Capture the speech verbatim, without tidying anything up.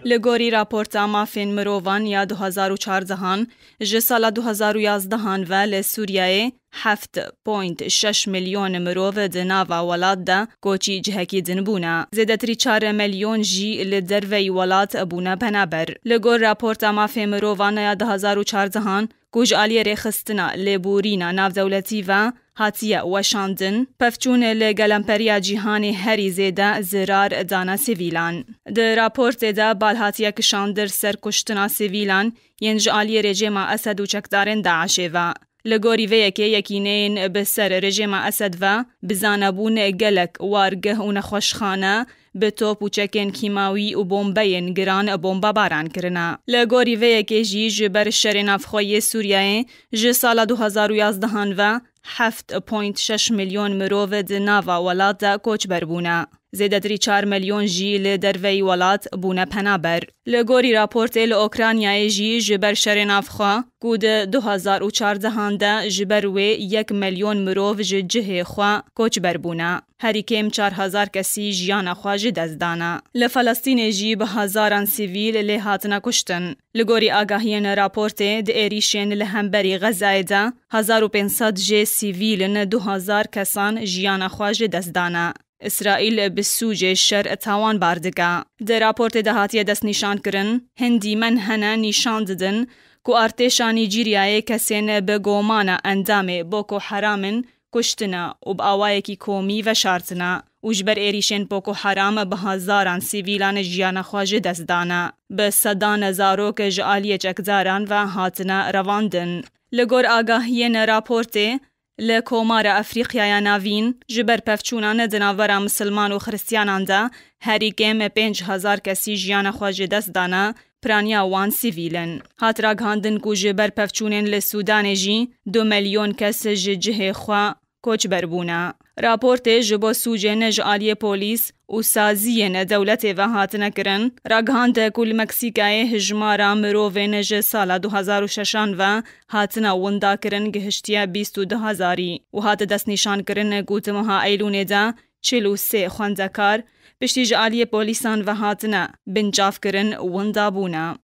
Li gorî raporta mafên mirovan ya du hazar û çardehan, ji sala du hazar û yazdehan ve li Sûriyeyê heft point şeş milyon mirov di nava welat de koçî cihekî din bûne. Zêdetirî çar milyon jî li derveyî welat bûne penaber. Li gor raporta mafê mirovan ya du hazar û çardehan, ku ji aliyê rêxistina lêborîna navdewletî ve hatiye weşandin, pevçûn li gelemperiya cîhanê herî zêde zirar dane sivîlan. Di raportê de bal hatiye kişandin ser kuştina sivîlan yên ji aliyê rejîma Esed û çekdarên DAIŞê ve. Li gorî vê yekê yekîneyên bi ser rejîma Esed ve bi zanebûn gelek wargeh û nexweşxane bi top û çekên kîmawî û bombeyên giran bombebaran kirine. Li gorî vê yekê jî ji ber şerê navxwe yê Sûriyeyê ji sala du hazar û yazdehan ve heft point şeş milyon mirov di nava welat de koçber bûne. Zêdetirî çar milyon jî li derveyî welat bûne penaber. Li gorî raportê li Okraynayê jî ji ber şerê navxwe ku di du hazar û çardehan de ji ber wê yek milyon mirov ji cihê xwe koçber bûne. Herî kêm çar hezar kesî jiyana xwe ji dest dane. Li Felestînê jî bi hezaran sivîl lê hatine kuştin. Li gorî agahiyên raportê, di êrîşên li hemberî Xezayê de hezar û pênc sed jê sivîl in, du hezar kesan jiyana xwe ji dest dane. Îsraîl bi sûcê şer tawanbar dike. Di raportê de hatiye destnîşankirin, hin dîmen hene nîşan didin ku artêşa Nîjeriyayê kesên bi gomana endamê Boko Haram in kuştine û bi awayekî komî veşartine û ji ber êrîşên Boko Haram bi hezaran sivîlan jiyana xwe ji dest dane. Bi sedan zarok ji aliyê çekdaran ve hatine revandin. Li gor agahiyên raportê, li Komara Efrîqyaya Navîn, ji ber pevçûnan di navbera misilman û xiristiyanan de herî kêm pênc hezar kesî jiyana xwe ji dest dane, piraniya wan sivîl in. Hat ragihandin ku ji ber pevçûnên li Sûdanê jî du milyon kes ji cihê xwe koçber bûne. Raportê ji bo sûcên ji aliyê polîs û saziyên dewletê ve hatine kirin, ragihand ku li Meksîkayê hijmara mirovên ji sala du hazar û şeşan ve hatine winda kirin gihiştiye bîst û du hezarî û hate destnîşankirin ku di meha Eylûnê de çil û sê xwendekar piştî ji aliyê polîsan ve hatine binçavkirin winda bûne.